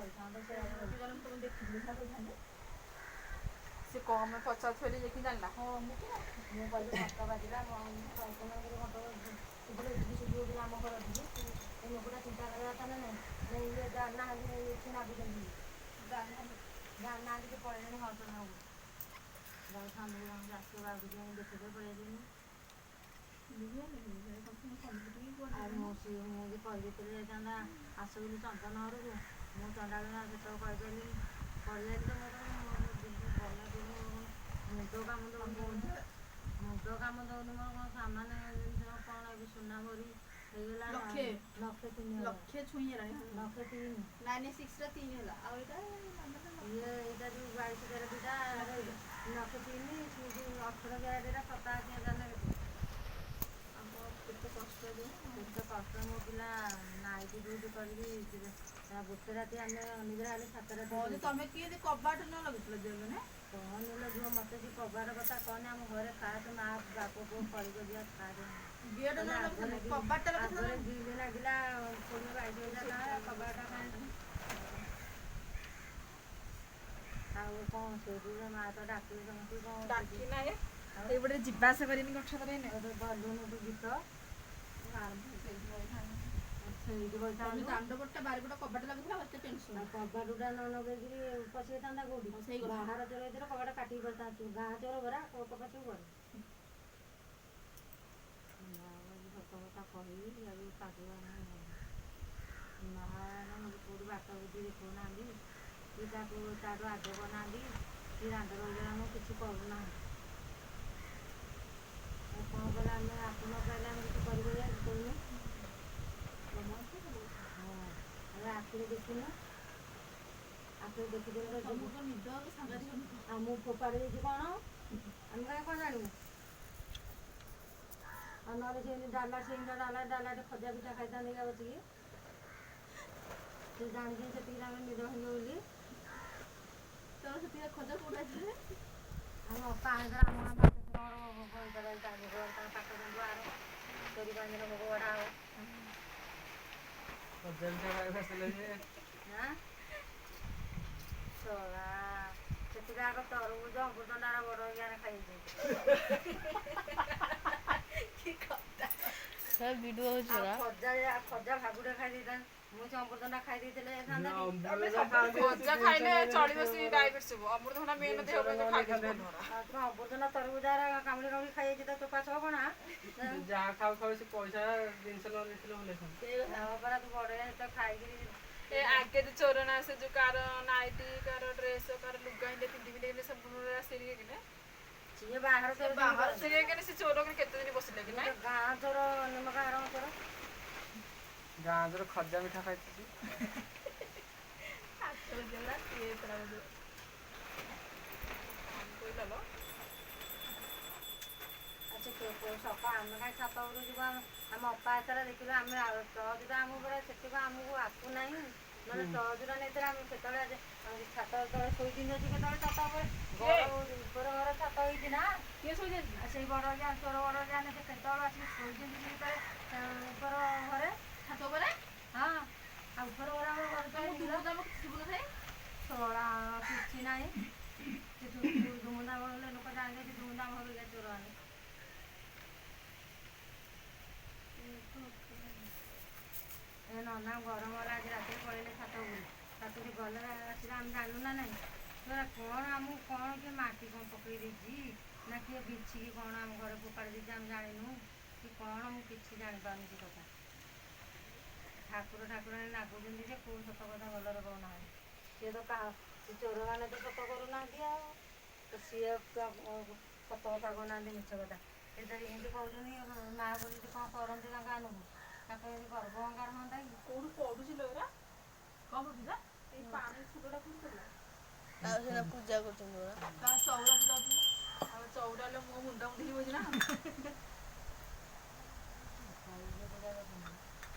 କହିଥାନ୍ତ ସେ ତମକୁ ଦେଖିଥିଲି ସିନା କହିଥାନ୍ତି। ସେ କମ ପଚାରୁଥିଲେ ଯେ କି ଜାଣିଲା। ହଁ ମୁଁ କି ମୁଁ କହିଲି ଘଣ୍ଟ ବାଜିଲା ଘଣ୍ଟ ଶୁଭିଲେ ଏଠିକି ଶୁଭିବ କି ଆମ ଘରଠିକି। ଏ ଲୋକଟା ଚିନ୍ତା କରିବା କଥା ନା ନାଇଁ ନାଇଁ ଇଏ ଜାଣିନାହାନ୍ତି ଏଠି ନାଗୁଛନ୍ତି। ଜାଣିନାହାନ୍ତି। ଜାଣିନାହାନ୍ତି କି ପଳେଇଲେଣି ହରିଚନ୍ଦନପୁର। ଯାଉଥାନ୍ତୁ ଆସିବ ଆଉ ଦେଖିଦେଇ ପଳେଇ ଆସିବେନି। ଆଉ ମୁଁ ସିଏ ମୁଁ ବି କହିଦେଇଥିଲେ ଯାଇଥାନ୍ତା ଆସ ବୋଲି ଚନ୍ଦନ ଘରକୁ। ମୁଁ ଚଣ୍ଡାଳୁଆ ସେତେବେଳେ କହିପାରିଲିନି। ପଳେଇଆଇଲି ତ ମୋର ଗଲା ଦିନୁ ମୁଣ୍ଡ କାମ ଦଉନି ମୋର। ମୁଣ୍ଡ କାମ ଦଉନି ମୋର କଣ ସାମାନ ଜିନିଷ କଣ ଏବେ ସୁନା ଭରି ହେଇଗଲା। ଲକ୍ଷେ ଲକ୍ଷେ 3 ହଜାର। ଲକ୍ଷେ ଛୁଇଁ ହେଲାଣି। ଲକ୍ଷେ 3। 9 6 ର 3 ହେଲା ଆଉ ଏଇଟା ଇଏ ଏଇଟା ଯୋଉ 22 କ୍ୟାରେଟଟା ଲକ୍ଷେ 3, ସେ ଯୋଉ 18 କ୍ୟାରେଟଟା 87 ହଜାର ନା କେତେ। ଆମ କେତେ କଷ୍ଟ ଯେ କେତେ କଷ୍ଟ ମୋ ପିଲା ନାଇଟ୍ ଡ୍ୟୁଟି କରିକି ଗୋଟେ ରାତି ଆମେ ଅନିଦ୍ରା ହେଲେ 7 ରାତି ହଁ ଯେ ଶୋଇଛୁ। ତମେ କିଏ କବାଟ ନ ଲଗେଇଥିଲ ଯେ ମାନେ କହନି ଲୋ ଝିଅ, ମତେ ସେ କବାଟ କଥା କହନି। ଆମ ଘରେ ଖାସ ମା ବାପ ପୁଅ କଳି କଜିଆ ଖାସ। ଗେଟ୍ ନ କହିଲେ ଲଗେଇଥାନ୍ତ ଆଗରେ କବାଟଟା ଆଗରେ ଲଗେଇଥାନ୍ତ। ଗିଲ ଲାଗିଲା 20-22 ହଜାର ଟଙ୍କା କବାଟ ପାଇଁ। ଆଉ କଣ ସେଇଠୁ ମା ତ ଡାକିଲେ ସମସ୍ତଙ୍କୁ କଣ ସେଇଠି ଡାକି ନାହିଁ। ଆଉ ଏଇପଟେ ଯିବା ଆସିବା କରିନି ଗଛ ଧରେଇନି। ଏବେ ଗଲୁନୁ ତୁ ଗୀତ ଆରମ୍ଭ ସେଇଠି ବଇଥାନ୍ତି। ସେଇଠି ତମେ ବଇଥାନ୍ତୁ। ଦାଣ୍ଡ ପଟଟା ବାରିପଟ କବାଟ ଲାଗିଥିଲା ଏତେ ଟେନସନ। ଆଉ କବାଟଟା ନ ଲଗେଇକିରି ପଶିଯାଇଥାନ୍ତା କୋଉଠି? ହଁ ସେଇ କଥା। ବାହାର ଚୋର ହେଇଥିଲେ କବାଟ କାଟିକି ପଶିଥାନ୍ତୁ। ଗାଁ ଚୋର ପରା ପଶିବ କୁଆଡେ? ନା ସତ କଥା କହିବି ଆଉ ତାକୁ ଆମେ ମା କୋଉଠି ବାଟ ବୁଝି ଦେଖଉନାହାନ୍ତି କି ତାକୁ ତାଠୁ ଆଗ କରୁନାହାନ୍ତି କି ଦାଣ୍ଡ ରହିଗଲା ମୁଁ କିଛି କରୁନାହାନ୍ତି। ଆଉ କଣ କଲେ ଆମେ ଆକୁ ନ ପାଇଲେ ଆମେ କିଛି କରିପାରିବା କହୁନୁ? ହଁ, ଆମେ ଆଖିରେ ଦେଖିନୁ। ଆଖିରେ ଦେଖିଦେଲେ ତ ଯିବୁ। ତମକୁ ତ ନିଦ ସାଂଘାତିକ ନିଦ। ଆମକୁ ଫୋପାଡ଼ି ଦେଇଛି କଣ, ଆମେ କାଇଁ କଣ ଜାଣିବୁ? ଆଉ ନହେଲେ ସେମିତି ଡାଲା ସେମିତି ଡାଲା ଡାଲାଟେ ଖଜା ପିଠା ଖାଇଥାନ୍ତି ବସିକି। ସେ ଜାଣିଛନ୍ତି ସେତିକି ଆମେ ନିଦ ଭାଙ୍ଗିବ ବୋଲି। ତମର ସେତିକି ଖୋଜା କୋଉଠି ଆସିଲେ? ଆମ ଅପା ଆଣିଥିଲା ଆମ ଗାଁ ଭୋଗ ଭୋଗ ତାଙ୍କ ପାଖ ଆର 4-5 ଦିନ ଭୋଗ ବଢା ହବ। ଖଜା ପିଠା ଖାଇବାକୁ ଆସିଲେ ଯେ ଆଁ ଶଳା ସେଥିରେ ଆଗ ତରଭୁଜ ଅମୃତଭଣ୍ଡା ବଡ ହେଇକି ଖାଇଛନ୍ତି। କି କଥା। ଆଉ ଖଜା ଖଜା ଭାଗୁଡେ ଖାଇ ଦେଇଥାନ୍ତି। ମୁଁ ସେ ଅମୃତଭଣ୍ଡା ଖାଇ ଦେଇଥିଲେ ହେଇଥାନ୍ତା କି? ତମେ ଅମୃତଭଣ୍ଡା ସବୁବେଳେ ଖାଆନ୍ତି ସେ ଖଜା ଜିନିଷ ଖାଇଲେ ନହେଲେ ଚଳିବ ସେ ମୋର ଡାଇବେଟିସ୍ ହବ। ଅମୃତଭଣ୍ଡା ମେନ ଜିନିଷ ଦେହ ପାଇଁ ନ ଖାଇଦେଉଛି ଖାଇଥାନ୍ତେ। ଭଲ। ଆଉ ତୁମେ ଅମୃତଭଣ୍ଡା ତରଭୁଜ କାମୁଡ଼ି କାମୁଡ଼ି ଖାଇଯାଇଛି ତା ଚୋପା ଛଅ କଣା। ଯାହା ଖାଉ ଖାଉ ସେ ପଇସା ଜିନିଷ ନ ଦେଇଥିଲେ ଭଲ ହେଇଥାନ୍ତା। ସେଇ କଥା। ହଁ ପରା, ତୁ ବଡ ତ ଖାଇକିରି। ଏ ଆଗେ ଯୋଉ ଚୋର ନା ସେ ଯୋଉ କାର ନାଇଟି କାର ଡ୍ରେସ କାର ଲୁଗା ଏମିତି ପିନ୍ଧି ପିନ୍ଧି ସବୁ ଆସିକି କିନା ସିଏ ବାହାର ସେ ଚୋର ସେମିତି ବାହାର କରନ୍ତି। ସେ କିନା ସେ ଚୋର କେତେ ଦିନ ବସିଲେ କି ଇଏ ନାଇଁ। ତ ଗାଁ ଚୋର ନିମକା ଆରମ ଚୋର। ଗାଁ ଚୋର ଖଜା ମିଠା ଖାଇଛି। ଆଚଲ ଦେଲା ସିଏ ଏଥର କହିଲା ଲୋ। ଆଉ ସେ ସକାଳ ଆମେ କାହିଁ ଛାତ ଉପରକୁ ଯିବୁ? ଆମେ ଆମ ଅପା ଏଥର ଦେଖିଲୁ ଆମେ ଟର୍ଚଟା ଆମ ଉପରେ ସେତିକି ଆମକୁ ଆସୁନାହିଁ। ନହେଲେ ହୁଁ। ଟର୍ଚଟା ନେଇଥିଲେ ଆମେ କେତେବେଳେ ଛାତ ତଳେ ଶୋଇଛନ୍ତି ଅଛି କେତେବେଳେ ଛାତ ଉପରେ କିଏ ଘର ଉପରେ ଘର ଛାତ ହେଇଛି ନା। କିଏ ଶୋଇଯାଇଛି? ଆଉ ସେଇ ବଡ ଯା ତୋର ବଡ ଯା ସେ କେତେବେଳେ ଆସିକି ଶୋଇଛନ୍ତି ସେ ଭିତରେ ଉପର ଘରେ। ଛାତ ଉପରେ। ହଁ, ଆଉ ଉପର ଘରେ ଆମର ଘର ତମକୁ ହେଇଥିଲା। ଦୁମୁଦାମ କିଛି ଶୁଭୁନଥାଏ। ଶଳା କିଛି ନାହିଁ। ସେ ଧୁମଧାମ ହେଲେ ଲୋକ ଜାଣିବେ ଧୁମଧାମ ହବ ଚୋର ମାନେ। ଏ ନନା ଗରମ ହେଲା ଆଜି ରାତିରେ ପଳେଇଲେ ଛାତ ଉପରକୁ। ଛାତକୁ ଗଲେ ଆସିଲେ ଆମେ ଜାଣିଲୁ ନା ନାଇଁ କଣ ଆମକୁ କଣ କିଏ ମାଟି କଣ ପକେଇ ଦେଇଛି ନା କିଏ ବିଛିକି କଣ ଆମ ଘରେ ଫୋପାଡ଼ି ଦେଇଛି ଆମେ ଜାଣିନୁ କି କଣ। ମୁଁ କିଛି ଜାଣିପାରୁନି ସେ କଥା। ଠାକୁର ଠାକୁରାଣୀ ନାଗୁଛନ୍ତି ଯେ କୋଉ ସତ କଥା ଭଲରେ କହୁନାହାନ୍ତି। ସିଏ ତ କାହା ସେ ଚୋରମାନେ ତ ସତ କରୁନାହାନ୍ତି ଆଉ ତ ସିଏ ସତ କଥା କହୁନାହାନ୍ତି ମିଛ କଥା ସେ ତ ଏମିତି କହୁଛନ୍ତି। ମା ବୋଲି କଣ କରନ୍ତି ତାଙ୍କ ଆନକୁ ତାଙ୍କ ଏମିତି ଗର୍ବ ଅହଙ୍କାର ହୁଅନ୍ତା କି? କୋଉଠୁ ପଡୁଛି ଲୋ ଏରା? କଣ ପଡୁଛି ଏଇ ପାଣି ଛୁଟଟା କୋଉଠି ପଡିଲା? ଆଉ ସେନା ପୂଜା କରୁଛନ୍ତି ପରା। ତା ଚଉରା ପୂଜା ହଉଥିଲା। ଆଉ ଚଉରା ହେଲେ ମୋ ମୁଣ୍ଡ ମୁଣ୍ଡି ବଉଛି ନା। ପୂଜା କରୁଛନ୍ତି।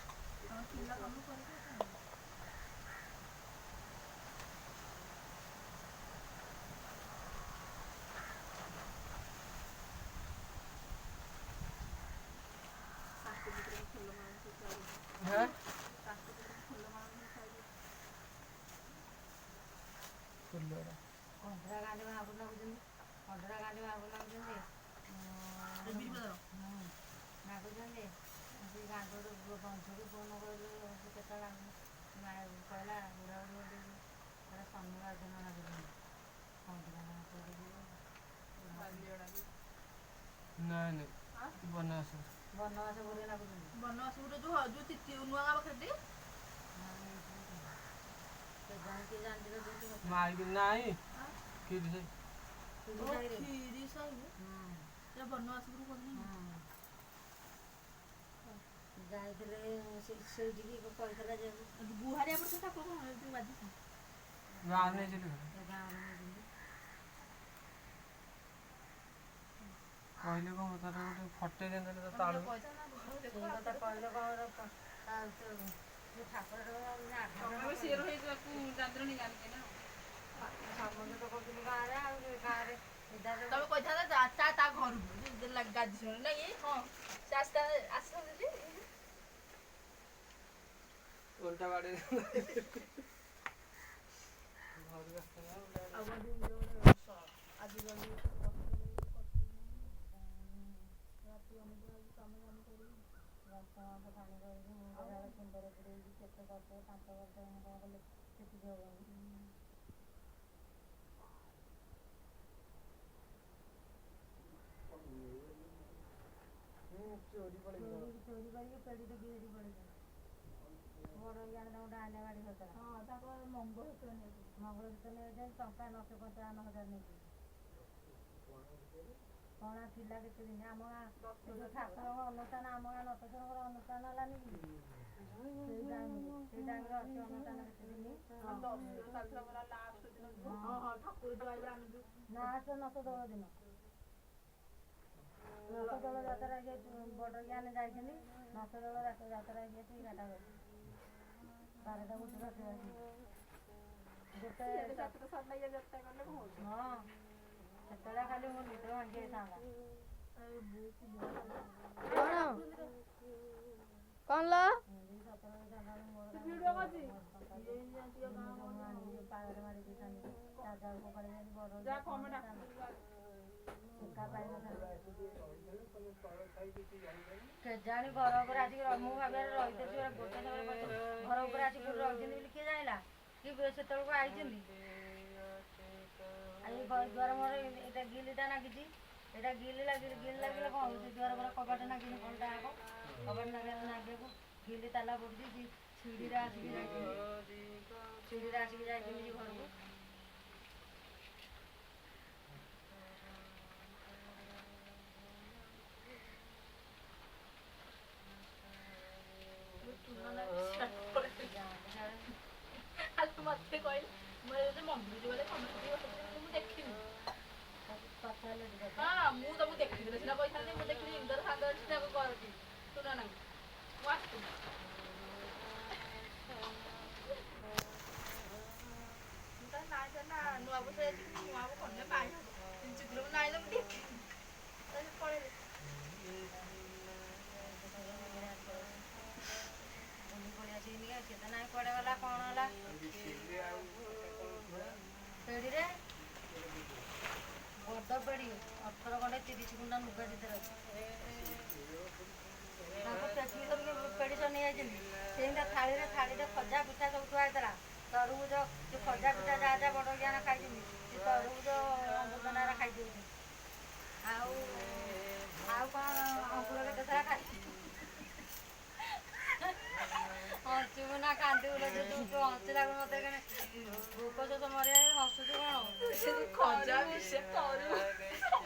ତମ ପିଲା କାମ କରିକି କଣ? କାଶତନୀ ଫୁଲ ମାଳ ସବୁ ଖାଇଦେଇଛି। ହଁ। କାଶତନୀ ଫୁଲ ମାଳ ସବୁ ଖାଇଦେଇଛି। ଫୁଲରା। କଣ୍ଢରା ଗାଁରେ ମହାପୁର ନାଗୁଛନ୍ତି, କଣ୍ଢରା ଗାଁରେ ମହାପୁର ନାଗୁଛନ୍ତି। ବିରିପଦାର। ନାଗୁଛନ୍ତି ସେ ଗାଁ ଗୋଟେ ବନ୍ଧୁକୁ ଫୋନ୍ କଲୁ, ସେ କେତେବେଳେ କହିଲା ବୁଢ଼ା ବୁଢ଼ୀ ଗୋଟେ ଶନିବାର ଦିନ ନାଗୁଛନ୍ତି କଣ୍ଢରା ମହାପୁର। ନାଇଁ ନାଇଁ, ବନବାସ। ବନବାସ ବୁଢ଼ୀ ନାଗୁଛନ୍ତି। ବନବାସ ଗୋଟେ ଯୋଉ ତିତି ନୂଆ ଗାଁ ପାଖରେ ଟି। କେଜାଣି କିଏ ଜାଣିଛି ତ ଯୋଉଠି କଥା। ମାଇକି ନାଇଁ କ୍ଷୀରି ସାହି। କ୍ଷୀରି ସାହିରେ। କ୍ଷୀରି ସାହି। ହୁଁ। ଏ ବନବାସପୁର କହୁଛନ୍ତି। ଯାଇଥିଲେ ସେଇଠିକି, କହିଥିଲା ଯେ ଗୁହାରିଆ ପଟେ ଠାକୁର କଣ ଯୋଉ ବାଜିଛି? ଗାଁ ନେଇଥିଲି। ଗାଁରୁ ନେଇଛନ୍ତି। କହିଲେ କଣ ତାର ଗୋଟେ ଫଟେଇ ଦିଅନ୍ତାନି ତା ତାଳୁ। ସେଇ କଥା କହିଲେ କଣ ଠାକୁର। ତମେ ବି ସିଓର ହେଇଯିବାକୁ ଜାଣିଲଣି ଜାଣିକି ନା। ସମସ୍ତେ ତ କହୁଛନ୍ତି ଗାଁରେ, ଆଉ ଗାଁରେ ତମେ କହିଥାନ୍ତ ତା ତା ଘରକୁ ଗାଦି ଶୁଣି ନାଇଁ। ହଁ, ସେ ଆସିତା ଆସିଥାନ୍ତେ। ଓଲଟା ବାଡେଇ ଘରକୁ ଆସିଥାନ୍ତା। ଆଉ ଆଜିକାଲି ରାତି ଅନିଦ୍ରା ହେଇକି କାମ କାମ କରିକି ମାଂସ ପାଣି କରିକି ମୁଣ୍ଡ କୁଣ୍ଡରେ ପୁରେଇକି କେତେ ବର୍ଷ, 5 ବର୍ଷ ଏଇନେ କଣ କଲେ ସେତିକି ହବନି। ଚୋରି ପଳେଇଥିଲା। ଚୋରି ଚୋରି କରିକି ପେଡ଼ି ଟେକି ସେଠି ପଳେଇଛନ୍ତି। ବଡ଼ ଇଆଡ଼େ ତାଙ୍କୁ ଡାହାଣେ ବାଡ଼ି କରିଦେଲା। ହଁ, ତାଙ୍କ ମଙ୍ଗଳସୂତ୍ର ନେଇଛନ୍ତି। ମଙ୍ଗଳସୂତ୍ର ନେଇଯାଇଛନ୍ତି, ଟଙ୍କା 1,55,000 ନେଇଛନ୍ତି। ପଣା ଥିଲା କେତେ ଦିନ ଆମ ଗାଁ ଏ ଯୋଉ ଠାକୁରଙ୍କ ଅନୁଷ୍ଠାନ, ଆମ ଗାଁ ନଟେଶ୍ୱରଙ୍କର ଅନୁଷ୍ଠାନ ହେଲାନି କି, ସେଇ ଟାଇମରେ, ସେଇ ଟାଇମରେ ଅଛି ଅନୁଷ୍ଠାନ କେତେ ଦିନ। ଦଶ ଚାଲିଥିଲା ପରା ଲାଷ୍ଟ ଦିନ ଯୋଉ। ହଁ ହଁ, ଠାକୁର ଯୋଉ ଆଇବେ ଆମେ ଯୋଉ ନା, ସେ ନଟ ଦୋଳ ଦିନ, ନଟ ଦୋଳ ଯାତ୍ରା ହେଇକି ବଡ଼ ଜ୍ଞାନ ଯାଇଛନ୍ତି। ନଟ ଦୋଳ ଯାତ୍ରା ହେଇକି 11ଟା ବେଳେ, 12ଟା ଗୋଟେ ରାତି ଆସିକି ଗୋଟେ। ଯାତ୍ରା ସରିଲା, ଇଏ ଯାତ୍ରା କଲେ କଣ ହଉଛି? ହଁ, ସେତେବେଳେ ଖାଲି ମୋ ନିଦ ଭାଙ୍ଗି ଯାଇଥାନ୍ତା। କଣ କଣ ଲୋ? ଭିଡିଓ କରିଛି। ପାଳରେ ମାରି ଦେଇଥାନ୍ତି, ଚାରିଟା ଫୋପାଡ଼ି ଦେଇଥାନ୍ତି ବଡ଼ ଯା କମେ ଡାକୁଛୁ। ଟେକା ପାଇନଥାନ୍ତି। କେଜାଣି ଘର ଉପରେ ଆସିକି, ମୁଁ ଭାବିବାରେ ରହିତେ ଗୋଟେ ସମୟରେ ଘର ଉପରେ ଆସିକି କୋଉଠି ରହିଛନ୍ତି ବୋଲି କିଏ ଜାଣିଲା କି ସେତେବେଳକୁ ଆଇଛନ୍ତି। ଆଉ ଏଇ ଦୁଆର ମୁହଁରେ ଏଇଟା ଗିଲିଟା ନାଗିଛି, ଏଇଟା ଗିଲି ଲାଗି, ଗିଲି ଲାଗିଲେ କଣ ହଉଛି? ଦୁଆର ମୁହଁରେ କବାଟ ନାଗିନି, କଣଟା ଆଗ କବାଟ ନାଗିବାକୁ ଗିଲି ତାଲା ପଡୁଛି। ସିଡ଼ିରେ ଆସିକି ଯାଇଛନ୍ତି, ସିଡ଼ିରେ ଆସିକି ଯାଇଛନ୍ତି ଘରକୁ। ଖାଲି ମତେ କହିଲେ ମୁଁ ଏବେ ମନ୍ଦିର ଯିବା, ସମସ୍ତେ ମୁଁ ଦେଖିନି। କଥା ହେଲେ ହଁ, ମୁଁ ତମକୁ ଦେଖିଥିଲେ ସିନା କହିଥାନ୍ତି। ମୁଁ ଦେଖିଲି ଇନ୍ଦର ସାଙ୍ଗରେ ଅଛି ତାକୁ କରନ୍ତି ଶୁଣ ନା, ମୁଁ ଆସିଥିଲି। ନାଇଁ ନା, ନୂଆ ବର୍ଷ ଯାଇଛି, ନୂଆ କନ୍ୟା ପାଇ ହବ ଚୁଗୁଲ ନାଇଁ ତ ମୁଁ ଦେଖିନି, ପଳେଇଲେ। ବୁଲି ପଳେଇ ଆସିକି ସିଏ ତ ନାହିଁ, କୁଆଡ଼େ ଗଲା, କଣ ହେଲା ପେଡ଼ିରେ? ବଡ଼ ପେଡ଼ି, 18 ଖଣ୍ଡେ 30 କୁଣ୍ଟା ଲୁଗା ଭିତରେ ଅଛି। ତାଙ୍କୁ ଟେକି ଧରିକି ପେଡ଼ି ସବୁ ନେଇଯାଇଛନ୍ତି। ସେମିତିଆ ଥାଳିରେ ଥାଳିରେ ଖଜା ପିଠା ସବୁ ଥୁଆ ହେଇଥିଲା, ତରଭୁଜ, ସେ ଖଜା ପିଠା ଯାହା ଯାହା ବଡ଼ ଜ୍ଞାନ ଖାଇଛନ୍ତି, ସେ ତରଭୁଜ ଅମୃତଭଣ୍ଡା ଖାଇ ଦେଉଛନ୍ତି। ଆଉ ଆଉ କଣ ଅଙ୍କୁର କେତେ ଥର ଖାଇ ହସିବୁ ନା କାନ୍ଦିବୁ ଲୋ? ତୁ ହସିଲା ମତେ କେଣେ ଭୋକ ଶୋଷ ମରିବା, ହସୁଛୁ କଣ? ଖଜା ମିଶେ ତରୁ।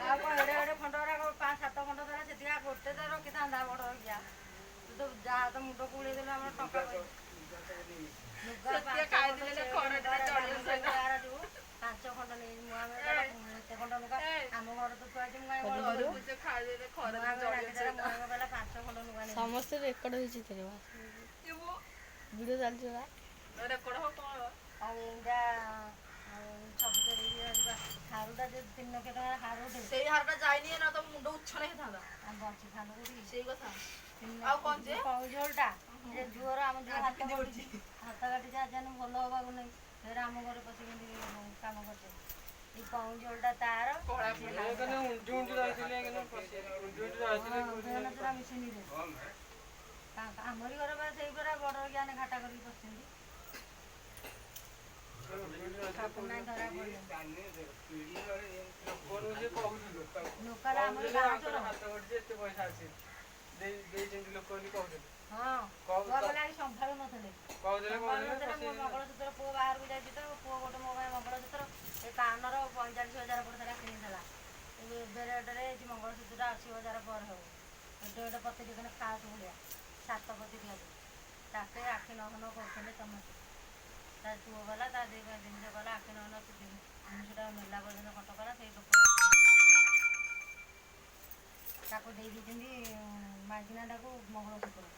ଆଉ କଣ ଏଡ଼େ ଏଡ଼େ ଖଣ୍ଡ ଗୁରାକ, 5 7 ଖଣ୍ଡ ଥିଲା, ସେତିକି ଗୋଟେ ତ ରଖିଥାନ୍ତା ବଡ଼ ହେଇକିଆ। ତୁ ତ ଯାହା ତ ମୁଣ୍ଡ କୁଳେଇ ଦେଲୁ ଆମର ଟଙ୍କା ଲୁଗା। ସେତିକି ଖାଇଦେଲେ ନା ଖରାଟା ଚଢିବ ସଇଲା। 5 ଖଣ୍ଡ ନେଇ ମୁଁ ଆମେ ଏତେ ଖଣ୍ଡ ଲୁଗା ଆମ ଘରେ ତ ଥୁଆ ହେଇଛି, ମୁଁ କାଇଁ ତରଭୁଜ ଖାଇଦେଲେ ଖରା ଚଢିବ ସଇଲା। କହିଲା 5 ଖଣ୍ଡ ଲୁଗା ନେଇ ସମସ୍ତେ ରେକର୍ଡ ହେଇଛି ଏଥିରେ ବା, ଭିଡ଼ିଓ ଚାଲିଛି ବା। ରେକର୍ଡ ହବ କଣ? ଆଉ ଏଇଟା ସବୁ ଚୋରେଇକି ଯିବା ହାରୁଟା ଯୋଉ 3 ଲକ୍ଷ ଟଙ୍କାର ହାରୁଟେ। ସେଇ ହାରଟା ଯାଇନି ନା ତମ ମୁଣ୍ଡ ଉଚ୍ଛନ ହେଇଥାନ୍ତା। ଆମେ ବଞ୍ଚିଥାନ୍ତୁ କୋଉଠି? ସେଇ କଥା। ତିନି ଆଉ କଣ ଯେ? କଉଝୋଳଟା ଯେ ଝୁଅର, ଆମ ଝିଅ ଆଜି ହାତ ପିନ୍ଧି କାଟିଛି, ହାତ କାଟିଛି, ଆଜି ଭଲ ହବାକୁ ନାହିଁ। ଫେର ଆମ ଘରେ ପଶିକି କାମ କରୁଛନ୍ତି। ଏଇ କଉଁଜୋଳଟା ତାର। କଳା। ଉଣ୍ଡି ଉଣ୍ଡି ରହିଥିଲେ, ଉଣ୍ଡି ଉଣ୍ଡି ରହିଥିଲେ। ମିଶିନିରେ ଆମରି ଘର ବା ସେଇ ପରା ବଡ ଜ୍ଞାନ ଘାଟା କରିକି ପଶିଛନ୍ତି। ଧରା ପଡିଲେ ଲୋକାଲ ଆମର ଗାଁ ଚୋର। ହାତ କଟିଛି, ଏତେ ପଇସା ଅଛି, ଦେଇଛନ୍ତି ଲୋକ ବୋଲି କହୁଥିଲେ। ହଁ, ସମ୍ଭାଳୁ ନଥିଲେ, ସମ୍ଭାଳୁ ନଥିଲେ। ମୋ ମଙ୍ଗଳସୂତ୍ର, ପୁଅ ବାହାରକୁ ଯାଇଛି ତ, ପୁଅ ଗୋଟେ ମୋ ପାଇଁ ମଙ୍ଗଳସୂତ୍ର ଏ କାନର 45,000 ପଡ଼ିଥିଲା, କିଣିଥିଲା। ଏବେ ରେଟରେ ହେଇଛି ମଙ୍ଗଳସୂତ୍ରଟା 80,000 ପରେ ହେବ। ଏଡ଼େ ଏଡ଼େ ପତି ଦେଖିଲେ ଫାଷ୍ଟ ଭଳିଆ ସାତ ପତି ଦିଆଯାଏ। ତାକେ ଆଖି ନ ନ କରୁଥିଲେ ସମସ୍ତେ। ତା ପୁଅ ଗଲା, ତା ଦେଇ ଜିନିଷ ଗଲା, ଆଖି ନ ନ ଜିନିଷଟା ନେଲା ପର୍ଯ୍ୟନ୍ତ କଟ କଲା। ସେଇ ଲୋକ ତାକୁ ଦେଇ ଦେଇଛନ୍ତି ମାଇକିନାଟାକୁ ମଙ୍ଗଳସୂତ୍ର।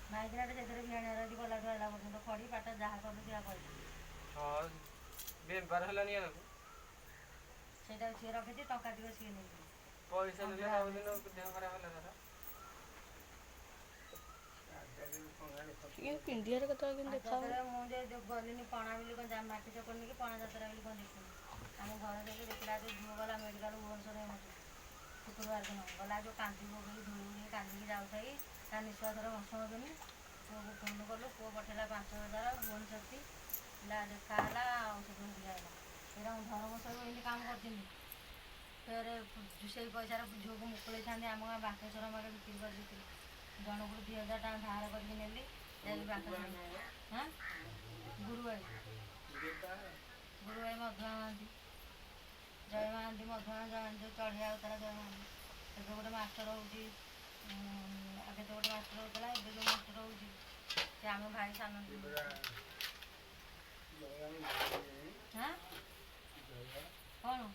ମାଇକିନାଟା ସେଥିରେ ଭିଆଣିଆ ରହିଛି ଗଲାଠୁ ଆଇଲା ପର୍ଯ୍ୟନ୍ତ, ଖଡ଼ି ପାଟ ଯାହା କଲୁ ସେୟା କହିଲା। ହଁ, ବେପାର ହେଲାନି ତାକୁ। ସେଇଟା ସିଏ ରଖିଛି, ଟଙ୍କା ଟିକେ ସିଏ ନେଇଛି। ପଇସା ନେଲେ ଆଉ ଦିନ ଦେହ ଖରାପ ହେଲା ତାର। ପିଣ୍ଡିଆରେ କେତେବେଳେ କେମିତି ଦେଖା। ମୁଁ ଯେ ଗଲିନି ପଣା ବୋଲି କ'ଣ ମାଟି ଚକଡ଼ିନି କି ପଣା ଯାତ୍ରା ବୋଲି କ'ଣ ଦେଖିନି। ଆମ ଘରେ ଯାଇକି ଦେଖିଲା। ଯୋଉ ଝିଅ ଗଲା ମେଡ଼ିକାଲ ଭୁବନେଶ୍ୱର ଏମତି ଶୁକ୍ରବାର ଦିନ ଗଲା, ଯୋଉ କାନ୍ଦି ପକେଇକି ଧୂଳି ଉଡ଼ିକି କାନ୍ଦିକି ଯାଉଥାଇ, ତା ନିଶ୍ୱାସର ଭସଣ ଦେନି। ପୁଅକୁ ଫୋନ୍ କଲୁ, ପୁଅ ପଠେଇଲା 5,000 ଭୁବନେଶ୍ୱର। ପିଲା ଦେଖା ହେଲା, ଔଷଧ ଦିଆହେଲା। ଏଇଟା ଧରମ ସବୁ ଏମିତି କାମ କରିଛନ୍ତି। ଫେରେ ସେଇ ପଇସାରେ ଝିଅକୁ ମୁକୁଳେଇଥାନ୍ତି। ଆମ ଗାଁ ବାଙ୍କେଶ୍ୱର ମାକେ ବିକ୍ରି କରିଦେଇଥିଲି। ଜଣକୁ 2,000 ଟଙ୍କା ଧାର କରିକି ନେଲି ଯାଇକି ବାଙ୍କେଶ୍ୱର। ହଁ, ଗୁରୁଭାଇ, ଗୁରୁଭାଇ ମଧୁଆ ମହାନ୍ତି, ଜୟ ମହାନ୍ତି, ମଧୁଆ ଯୋଉ ଚଢ଼େଇ ଆଉଥିଲା ଜୟ ମହାନ୍ତି। ଏବେ ଗୋଟେ ମାଷ୍ଟର ହେଉଛି, ଆଗେ ତ ଗୋଟେ ମାଷ୍ଟର ହେଉଥିଲା, ଏବେ ଯୋଉ ମାଷ୍ଟର ହେଉଛି ସେ ଆମ ଭାଇ ସାନ। ହଁ, କ'ଣ?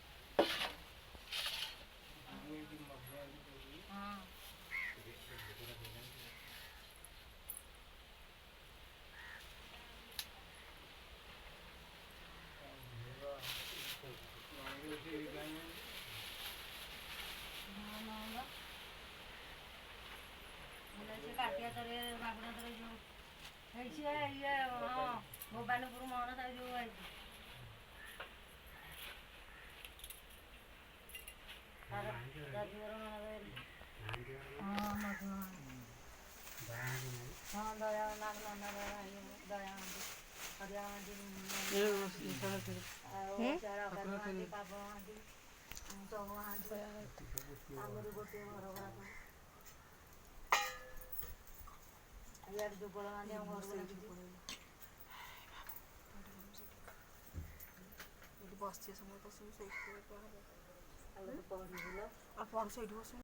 ହଁ। କାଟିଆ ଥରେ ମାଗୁଣା ଥରେ ଯୋଉ ହେଇଛି ଇଏ। ହଁ, ଭବାନୀପୁର ମୋହନ ସାହି ଯୋଉ ହେଇଛି ହଁ, ମଧୁ। ହଁ, ଦୟା ନନା, ଦୟା ମହାନ୍ତି, ହରିଆ ମହାନ୍ତି, ଆଉ ମହାନ୍ତି, ପାପ ମହାନ୍ତି, ସବୁ ମହାନ୍ତି। ଆମର ଗୋଟିଏ ଘର ଘର ସବୁ। ଇଆଡ଼େ ଯୁଗଳ ମହାନ୍ତି ଆମ ଘରକୁ ଲାଗିଛି। ଏଠି ବସିଛି ସମସ୍ତେ, ବସିବୁ ସେଇଠି। ଆଉ ଗୋଟେ ପଢ଼ିବୁ। ଆଉ ପଢ଼, ସେଇଠି ବସିବୁ।